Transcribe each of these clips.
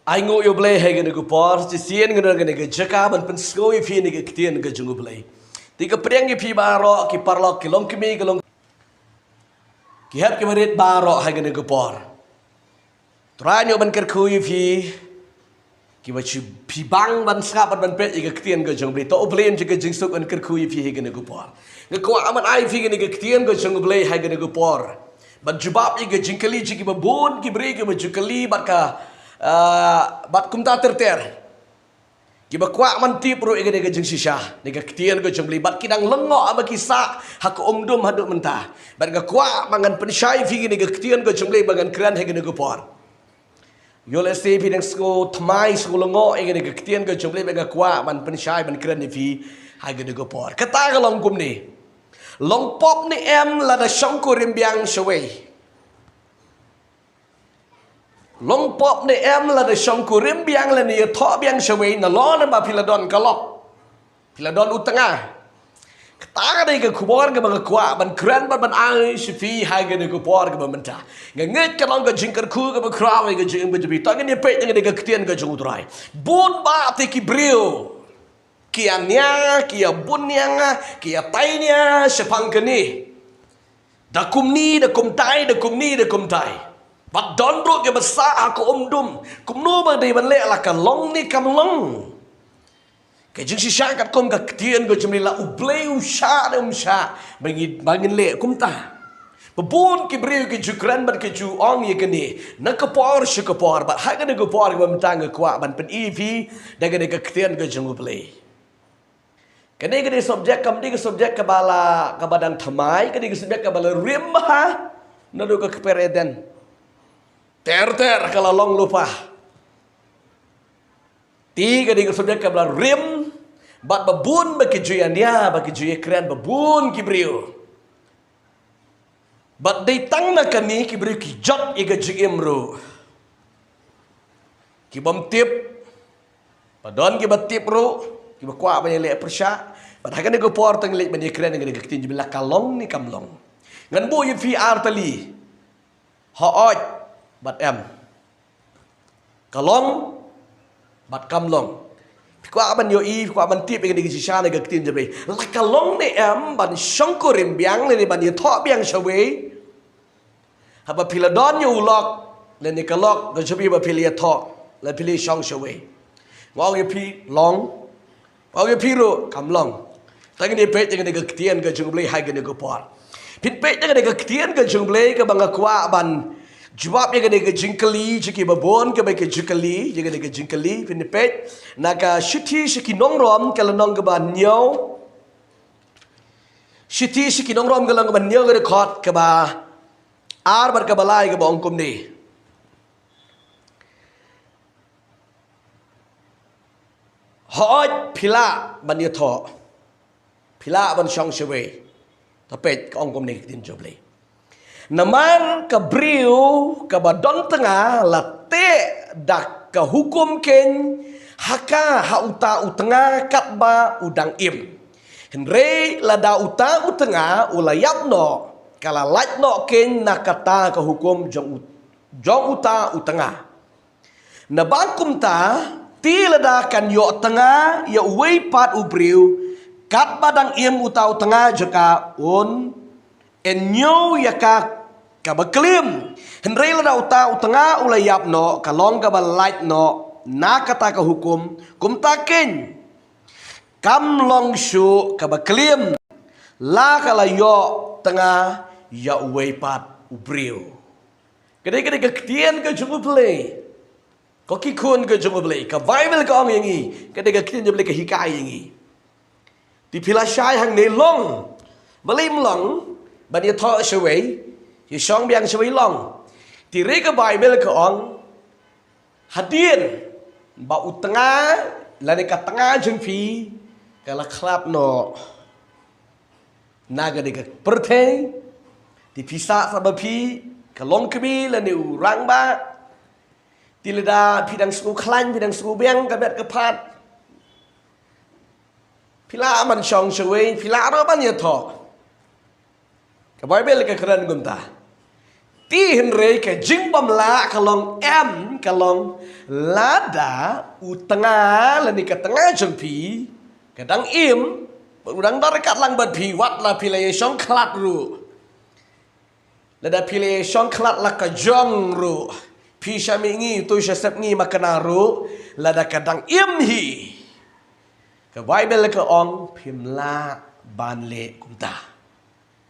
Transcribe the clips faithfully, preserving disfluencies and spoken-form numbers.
Ai nguh ïa U Blei ha kane ka por, shisien ngan don ha kane ka jaka ban pynsngew ïa phi na ka ktien ka jong U Blei. Te nga pdiang ïa phi baroh ki paralok, ki longkmie, ki long, ki hep ki barit baroh ha kane ka por. Trai ñiew ban kyrkhu ïa phi, kiba shu phi bang ban sngap bad ban peit ïa ka ktien ka jong U Blei. To U Blei un jin ka jingsuk, ngan kyrkhu ïa phi ha kane ka por. Nga kwah ban ai ïa phi kane ka ktien ka jong U Blei ha kane ka por, ban jubab ïa ka jingkylli jong kiba bun ki briew kiba ju kylli bad ka, ah, bad kumta ter ter. Kiba kwah ban tip ruh ïa kane ka jingshisha, ne ka ktien ka jong U Blei, bad ki dang lyngngoh haba ki sah ha ka umdum haduh mynta. Bad nga kwah ba ngan pynshai ïa phi kane ka ktien ka jong U Blei ba ngan kren ha kane ka por. Ïoh lehse phi dang sngew thymmai, sngew lyngngoh ïa kane ka ktien ka jong U Blei, bad nga kwah ban pynshai ban kren ïa phi ha kane ka por. Kata ka long kumne: Long pop ne em lada shongkurim biang shawei? Long pop ne em lada shongkurim biang lane ïathoh biang shawei, nalor naba phi la don ka lok, phi la don u tnga? Kata ka dei ka khubor kaba nga kwah ban kren bad ban ai sha phi ha kane ka por kaba mynta. Nga ngeit ka long ka jingkyrkhu kaba khraw ïa ka jingim ka jong phi. To ngin ïa peit ïa kane ka ktien ka jong U Trai. Bun bah te ki briew ki ïa nia, ki ïa bun nia, ki ïa tai nia shaphang kane. Da kumne, da kumtai, da kumne, da kumtai. Bad don ruh kiba sah ha ka umdum. Kumno ba dei ban leh, la ka long ne kam long? Ka jingshisha katkum ka ktien ka jong U Blei, la U Blei u shah ne um shah ba ngi, ba ngin leh kumta. Ba bun ki briew ki ju kren bad ki ju ong ïa kane na ka por sha ka por, bad ha kane ka por kaba mynta nga kwah ban pyni ïa phi da kane ka ktien ka jong U Blei. Kane ka dei subject, kam dei ka subject kaba la, kaba dang thymmai, ka dei ka subject kaba la rim bha naduh ka kper Eden. Ter ter ka la long lypa. Te ka dei ka subject kaba la rim bad ba bun ba ki ju ïa nia, ba ki ju ïa kren, ba bun ki briew. Bad dei tang na kane ki briew ki jot ïa ka jingim ruh. Ki bym tip, ba don kiba tip ruh, kiba kwah ban ïaleh pyrshah. Bad ha kane ka por tang leit ban ïa kren ïa kane ka ktien jong U Blei, la ka long ne kam long. Ngan buh ïa phi ar tylli. Hooid bad em. Ka long bad kam long. Phi kwah ban ïohi, phi kwah ban tip ïa kane ka jingshisha na ka ktien jong U Blei, la ka long ne em ban shongkurim biang lane ban ïathoh biang shawei? Haba phi la don ïa u lok lane ka lok ka jong phi ba phi la ïathoh, la phi la shong shawei. Nga ong ïa phi long, nga ong ïa phi ruh kam long. Te ngin ïa peit ïa kane ka ktien ka jong U Blei ha kane ka por. Phin peit ïa kane ka ktien ka jong U Blei kaba nga kwah ban jubab ïa kane ka jingkylli jong kiba bun kaba ki ju kylli, ïa kane ka jingkylli. Phin peit na ka Shithi sha ki Nong Rom ka lynnong kaba hynñiew. Shithi sha ki Nong Rom ka lynnong kaba hynñiew, ka dkhot kaba ar bad kaba lai, kaba ong kumne: Hooid phi lah ban ïathoh, phi lah ban shong shawei. To peit ka ong kumne ka ktien jong U Blei: Namar ka briew kaba don tnga la teh da ka hukum keiñ ha ka, ha uta u tnga katba u dang im. Hynrei lada uta u tnga u la ïap noh, ka la lait noh keiñ na kata ka hukum jong u, jong uta u tnga. Naba kumta, te lada kan ïoh tnga ïa uwei pat u briew katba dang im, uta u tnga jong ka un ñiew ïa ka kaba klim. Hynrei lada uta u tnga u la ïap noh, ka long kaba lait noh na kata ka hukum, kumta keiñ kam long shuh kaba klim, la ka la ïoh tnga ïa uwei pat u briew. Ka dei, ka dei ka ktien ka jong U Blei. Ko ki khun ka jong U Blei, ka Baibl ka ong ïa ngi, ka dei ka ktien jong U Blei ka hikai ïa ngi. Te phi la shai hangne long, balei ym long ban ïathoh shawei, ïashong biang shawei? Long. Te re ka Baibl ka ong, hadien ba u tnga lane ka tnga jong phi ka la khlad noh na ka dei ka pyrthei, te phi sah sa ba phi ka longkmie lane u rangbah, te lada phi dang sngew khlaiñ, phi dang sngew biang ka met ka phad, phi lah ban shong shawei, phi lah ruh ban ïathoh. Ka Baibl ka kren kumta. Te hynrei ka jingbymlah ka long em, ka long lada u tnga lane ka tnga jong phi ka dang im, u dang don ryngkat lang bad phi, wat la phi la ïa shong khlad ruh. Lada phi la ïa shong khlad la ka jong ruh, phi sha mih ngi, tu sha sep ngi makna ruh, lada ka dang im hi, ka Baibl ka ong phim lah ban leh kumta.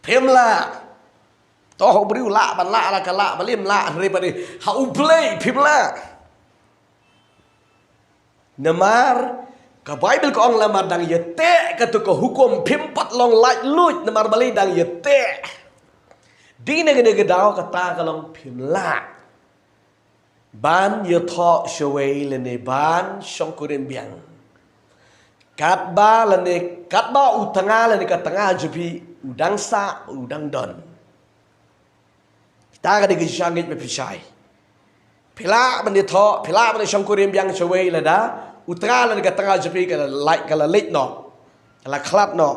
Phim lah. To, u briew lah ban lah, la ka lah, ba lim lah, hynrei pat ha U Blei phim lah. Namar ka Baibl ka ong lada dang ïateh katu ka hukum phim pat long laitluid, namar balei? Dang ïateh. Dei na kane ka daw kata ka long phim lah ban ïathoh shawei lane ban shongkurim biang. Katba lane, katba u tnga lane ka tnga jong phi u dang sah, u dang don. Kata ka dei ka jingshah ngeit ba phi shai. Phi lah ban ïathoh, phi lah ban shongkurim biang shawei lada u tnga lane ka tnga jong phi ka la lait, ka la leit noh, ka la khlad noh.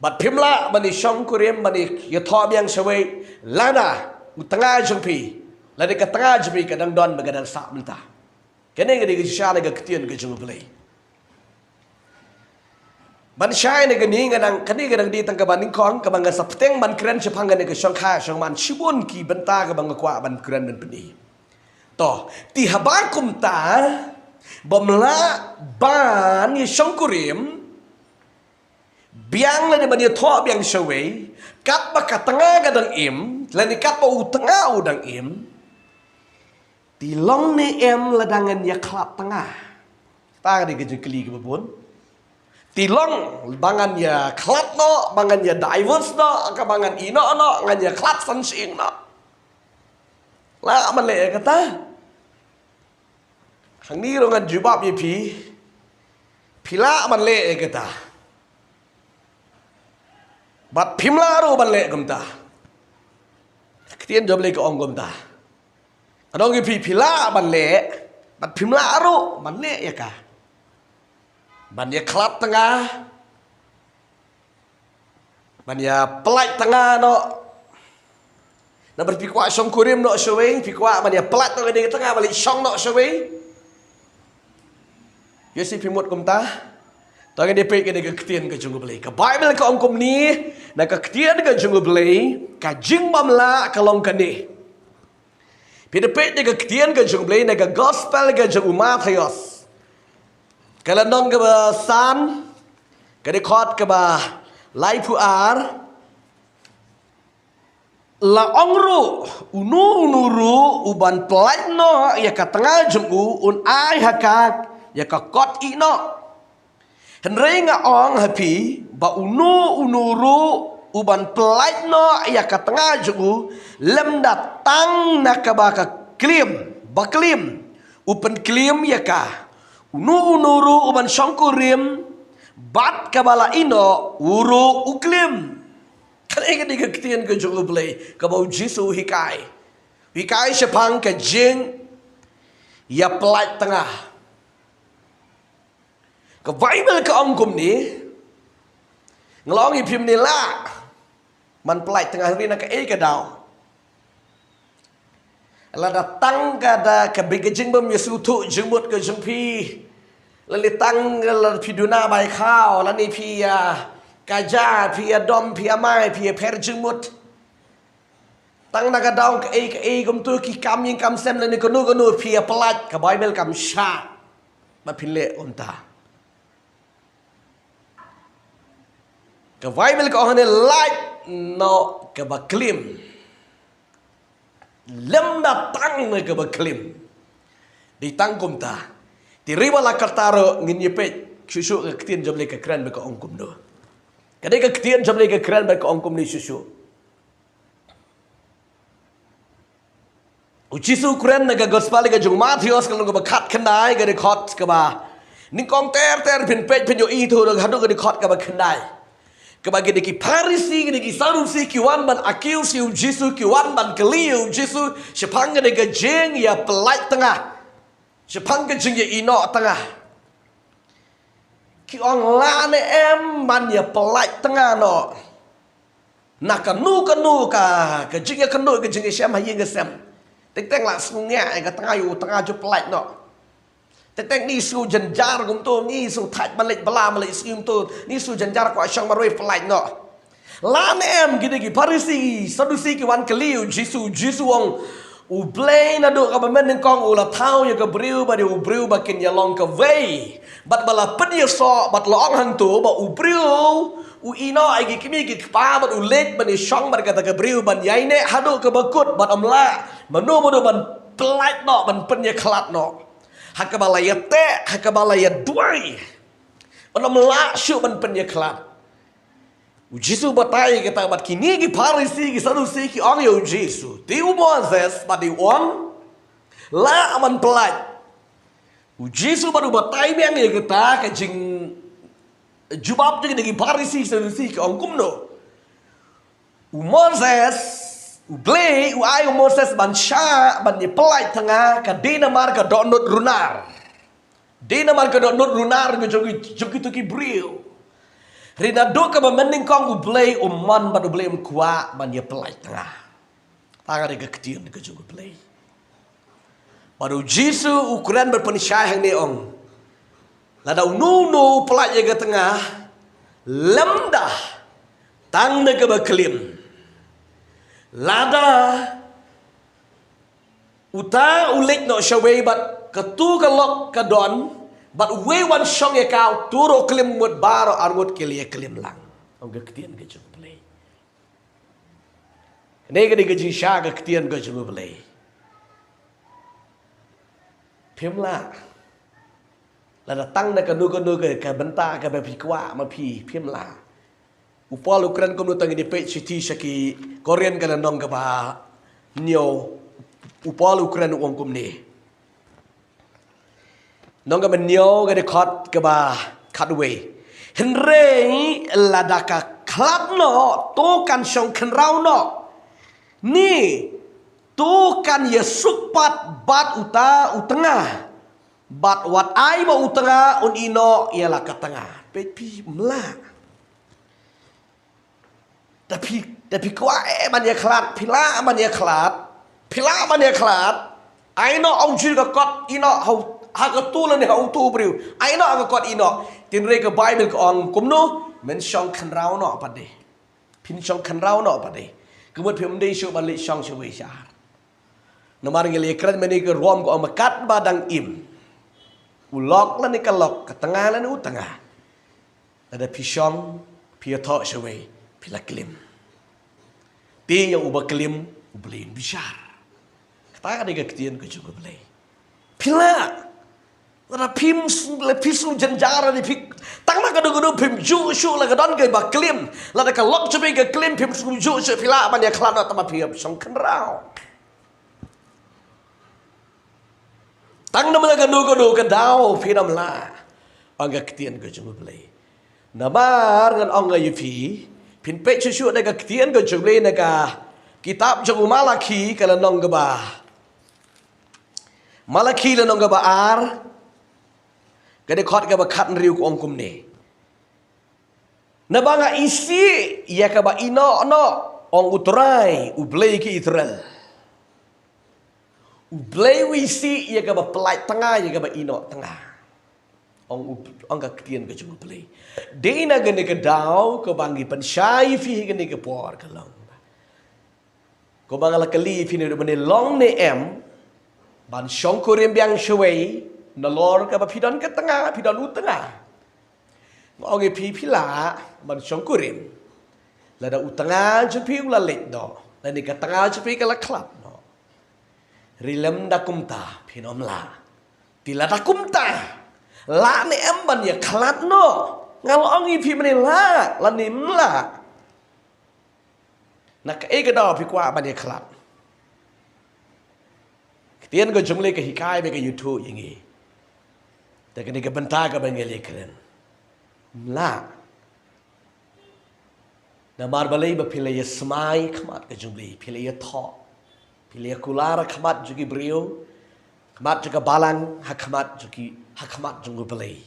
Bad phim lah ban shongkurim, ban ïathoh biang shawei lada u tnga jong phi lane ka tnga jong phi ka dang don bad ka dang sah mynta. Kane ka dei ka jingshah na ka ktien ka jong U Blei. Ban shai na kane, nga dang, kane ka dang dei tang kaba nyngkong kaba ngan sa bteng ban kren shaphang kane ka shongkha shongman, shibun ki bynta kaba nga kwah ban kren ban pyni. To, te haba kumta, bym lah ban ïa shongkurim biang lane ban ïathoh biang shawei katba ka tnga ka dang im lane katba u tnga u dang im. Te long ne em lada ngan ïa khlad tnga? Kata ka dei ka jingkylli kaba bun. Te long ba ngan ïa khlad noh, ba ngan ïa divorce noh, kaba ngan ïeh noh noh, ngan ïa khlad san shyieng noh? Lah ban leh ïa kata? Hangne ruh ngan jubab ïa phi, phi lah ban leh ïa kata. Bad phim lah ruh ban leh kumta. Ka ktien jong U Blei ka ong kumta. Ka ong ïa phi, phi lah ban leh bad phim lah ruh ban leh ïa ka. Ban ïa khlad tnga, ban ïa pynlait tnga noh. Namar phi kwah shongkurim noh shawei, phi kwah ban ïa pynlait noh kane ka tnga, ban leit shong noh shawei. Ïoh shi phi mut kumta? To ngin ïa peit kane ka ktien ka jong U Blei. Ka Baibl ka ong kumne, na ka ktien ka jong U Blei, ka jingbymlah ka long kane. Phi da peit na ka ktien ka jong U Blei na ka gospel ka jong u Mathaios, ka lynnong kaba san, ka dkhot kaba laiphew ar. La ong ruh, uno uno ruh uban pynlait noh ïa ka tnga jong u un ai ha ka ïa ka kot ïeh noh. Hynrei nga ong ha phi ba uno uno ruh uban pynlait noh ïa ka tnga jong u, lymda tang na kaba ka klim, ba klim, u pynklim ïa ka. Uno uno ruh uban shongkurim bad kaba la ïeh noh, u ruh u klim. Kane ka dei ka ktien ka jong U Blei kaba U Jisu u hikai. U hikai shaphang ka jingïapynlait tnga. Ka Baibl ka ong kumne, nga la ong ïa phi mynne, lah ban pynlait tnga, hynrei na kaei ka daw? Lada tang ka da kaba ka jingbym ïasngewthuh jingmut ka jong phi, lane tang lada phi duna bai khaw, lane phi ïa kaja, phi ïa dom, phi ïa mai, phi ïa pher jingmut. Tang na ka daw kaei kaei kumtu, ki kam ïing kam sem lane kano kano, phi ïa pynlait, ka Baibl kam shah ba phin leh kumta. Ka Baibl ka ong hangne, lait noh kaba klim. Lymda tang na kaba klim. Dei tang kumta. Te hynrei wat la katta ruh ngin ïa peit shuh shuh ka ktien jong U Blei ka kren bad ka ong kumno. Ka dei ka ktien jong U Blei ka kren bad ka ong kumne shuh shuh. U Jisu u kren na ka gospel ka jong u Mathaios ka lynnong kaba khatkhyndai, ka dkhot kaba nyngkong ter ter, phin peit phin ïohi, to ruh haduh ka dkhot kaba khyndai. Kaba kine ki Pharisi, kine ki Sadusi ki wan ban accuse ïa U Jisu, ki wan ban kylli ïa U Jisu shaphang kane ka jingïapynlait tnga, shaphang ka jingïaineh tnga. Ki ong, lah ne em ban ïapynlait tnga noh? Na kano kano ka, ka jingïakynduh, ka jingïashem ha ïing ha sem. Teng teng la sngew ngiah ïa ka tnga, ïa u tnga ju pyllait noh. Teng teng ni sngew jynjar kumto, ni sngew thait ban leit bylla, ban leit skul kumto, ni sngew jynjar, kwah shong marwei, pyllait noh. La ne em kine ki Pharisi, Sadusi ki wan kylli ïa u Jisu, u Jisu u ong, U Blei naduh kaba mynnyngkong u la thaw ïa ka briew ba dei u briew ba kin ïalong kawei bad ba la pynïasoh, bad la ong hangto ba u briew u ïehnoh ïa ki kmie ki kpa bad u leit ban ïashong bad kata ka briew ban ïaineh haduh kaba kut bad ym lah mano mano ban pyllait noh, ban pynïakhlad noh. Ha kaba la ïateh, ha kaba la ïaduwai, bad ym lah shuh ban pynïakhlad. U Jisu batai ïa kata bad kine ki Pharisi, ki Sadusi ki ong ïa u Jisu, te u Moses pat u ong lah ban pyllait. U Jisu pat u batai biang ïa kata, ka jingjubab jong kine ki Pharisi, Sadusi ki ong kumno? U Moses, U Blei u ai u Moses ban shah, ban ïa pyllait tnga, ka dei namar ka dohnud runar. Dei namar ka dohnud runar ka jong ki, jong kito ki briew. Hynrei naduh kaba mynnyngkong U Blei um mon bad U Blei um kwah ban ïa pyllait tnga. Tang ka dei ka ktien ka jong U Blei. Bad u Jisu u kren bad pynshai hangne, ong, lada uno uno u pyllait ïa ka tnga, lymda tang na kaba klim. Lada uta u leit noh shawei bad kato ka lok ka don, bad uwei wan shong ïa ka, uto ruh klim, mut baroh arngut ki la ïa klim lang. Ong ka ktien ka jong U Blei. Kane ka dei ka jingshisha ka ktien ka jong U Blei. Phim lah. Lada tang na kano kano ka, ka bynta kaba phi kwah ma phi, phim lah. U Paul u kren kumno, tang ïa peit shithi sha ki Korinth ka lynnong kaba hynñiew. U Paul u kren u ong kumne. Lynnong kaba hynñiew ka dkhot kaba khatwei. Hynrei lada ka khlad noh, to kan shong khynraw noh. Ni, to kan ïa suk pat bad uta u tnga. Bad wat ai ba u tnga un ïehnoh ïa la ka tnga. Peit phi, ym lah. Da phi, da phi kwah eh ban ïakhlad, phi lah ban ïakhlad, phi lah ban ïakhlad. Ai noh ha u jong ka kot ïehnoh, ha u, ha kato lane ha uto u briew. Ai noh ha ka kot ïehnoh. Hynrei ka Baibl ka ong kumno, men shong khynraw noh pat de. Phin shong khynraw noh pat de. Ka mut phim dei shuh ban leit shong shawei sha ar. Namar ngi la ïa kren mynne ka rukom ka ong ba katba dang im u lok lane ka lok, ka tnga lane u tnga, lada phi shong, phi ïathoh shawei, phi la klim. Te ïa uba klim U Blei un bishar. Kata ka dei ka ktien ka jong U Blei. Phi lah. Lada phim s-, la phi sngew jynjar, lada phi, tang na kano kano phim juh shuh, la ka don kaba klim. Lada ka lok jong phi ka klim, phim sngew juh shuh, phi lah ban ïakhlad noh, tangba phi hap shong khynraw. Tang namar kano kano ka daw phin ym lah. Ong ka ktien ka jong U Blei. Namar ngan ong ïa phi, phin peit shuh shuh na ka ktien ka jong U Blei na ka kitab jong u Malakhi ka lynnong kaba, Malakhi lynnong kaba ar, ka dkhot kaba khathynriew, ka ong kumne. Naba nga isih ïa kaba ïehnoh noh, ong U Trai, U Blei ki Israel. U Blei u isih ïa kaba pyllait tnga, ïa kaba ïehnoh tnga. Ong u, ong ka ktien ka jong U Blei. Dei na kane ka daw kaba ngi pynshai ïa phi ha kane ka por ka long, kumba nga la kylli ïa phi naduh mynne, long ne em ban shongkurim biang shawei nalor kaba phi don ka tnga, phi don u tnga? Nga ong ïa phi, phi lah ban shongkurim lada u tnga jong phi u la leit noh, lane ka tnga jong phi ka la khlad noh. Hynrei lymda kumta phin ym lah. Te lada kumta, lah ne em ban ïakhlad noh? Nga la ong ïa phi mynne lah, lane ym lah. Na kaei ka daw phi kwah ban ïakhlad? Ka ktien ka jong U Blei ka hikai bad ka ïathuh ïa ngi. Te kane ka bynta kaba ngi la kren, ym lah. Namar balei? Ba phi la ïasmai khmat ka jong U Blei, phi la ïathoh, phi la ïakular ha khmat jong ki briew, khmat jong ka balang, ha khmat jong ki, ha khmat jong U Blei.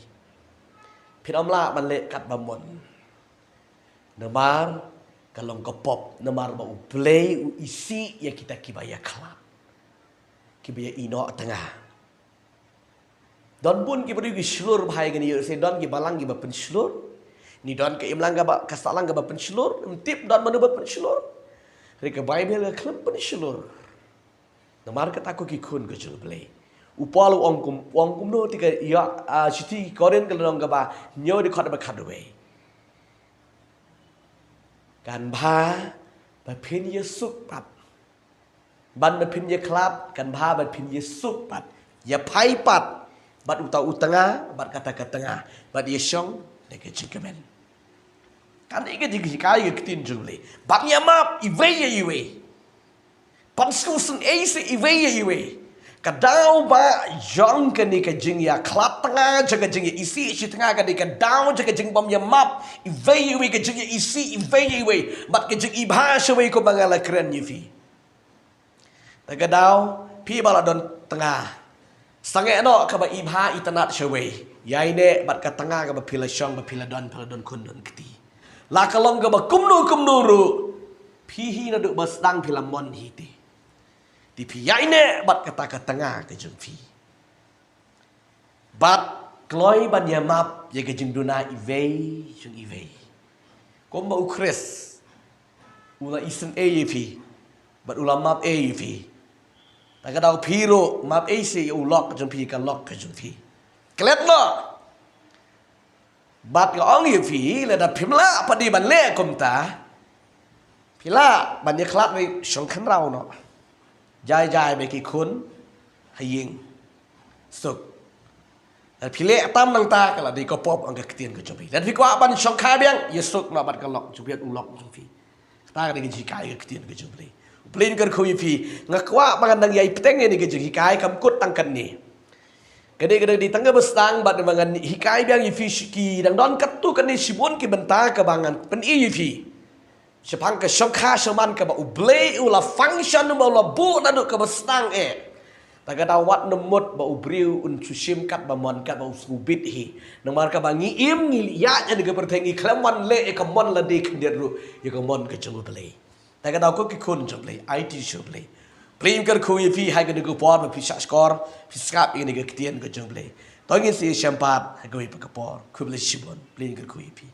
Phin ym lah ban leh katba mon. Namar ka long ka pop, namar ba U Blei u isih ïa kita kiba ïakhlad, kiba ïa ïehnoh tnga. Don bun ki briew ki shlur bha ïa kane, ïoh se don ki balang kiba pynshlur. Ni don ka imlang kaba, ka sahlang kaba pynshlur, ym tip don mano ba pynshlur. Hynrei ka Baibl ka khlem pynshlur. Namar kata ko ki khun ka jong U Blei, u Paul u ong kum, u ong kumno, te ka ïa, ah, shithi Korinth ka lynnong kaba hynñiew dkhot ba khatwei. Kan bha ba phin ïasuk pat. Ban ba phin ïakhlad, kan bha ba phin ïasuk pat, ïaphai pat bad uta u tnga, bad kata ka tnga, bad ïashong da ka jingkmen. Kane ka jinghikai ka ktien jong U Blei. Ban ïamap iwei ïa iwei. Ban sngewsynei sa iwei ïa iwei. Ka daw ba jong kane ka jingïakhlad tnga, jong ka jingïaisih shi tnga, kane ka daw jong ka jingbym ïamap iwei ïa iwei, ka jingïaisih iwei ïa iwei, bad ka jingibha shawei, kumba nga la kren ïa phi. Te ka daw, phi ba la don tnga, sangeh noh kaba ibha itynnad shawei. Ïaineh bad ka tnga kaba phi la shong, ba phi la don, phi la don khun don kti. La ka long kaba kumno kumno ruh, phi hi naduh ba sdang phi la mon hi te. Te phi ïaineh bad kata ka tnga ka jong phi. Bad kloi ban ïamap ïa ka jingduna iwei jong iwei. Kumba U Khrist u la isynei ïa phi, bad u la map ei ïa phi. Te ka daw phi ruh map ei sa ïa u lok jong phi, ka lok ka jong phi. Klet noh. Bad nga ong ïa phi, lada phim lah pat de ban leh kumta, phi lah ban ïakhlad, shong khynraw noh. Jai jai ba ki khun ha ïing, suk. Lada phi leh tam nangta, ka la dei ka pop, ong ka ktien ka jong phi. Lada phi kwah ban shongkha biang, ïasuk noh bad ka lok jong phi, u lok jong phi. Kata ka dei ka jinghikai ka ktien ka jong U Blei. U Blei un kyrkhu ïa phi. Nga kwah ba ngan nang ïai bteng ïa kane ka jinghikai, kam kut tang katne. Kane ka dei tang kaba sdang, bad ba ngan hikai biang ïa phi, shi ki dang don katto katne shibun ki bynta kaba ngan pyni ïa phi shaphang ka shongkha shaman kaba U Blei u la function, ba u la buh naduh kaba sdang eh. Te ka daw wat nym mut ba u briew un shu shim katba mon, katba u sngewbit hi. Namar kaba ngi im ngi ïaid ïa kane ka pyrthei, ngi khlem wan leh ïa ka mon lade khyndiat ruh ïa ka mon ka jong U Blei. Te ka daw ko ki khun jong U Blei, aiti sha U Blei. U Blei un kyrkhu ïa phi ha kane ka por ba phi shah shkor, phi sngap ïa kane ka ktien ka jong U Blei. To ngin sa ïashem pat ha kawei pat ka por. Khublei shibun. U Blei un kyrkhu ïa phi.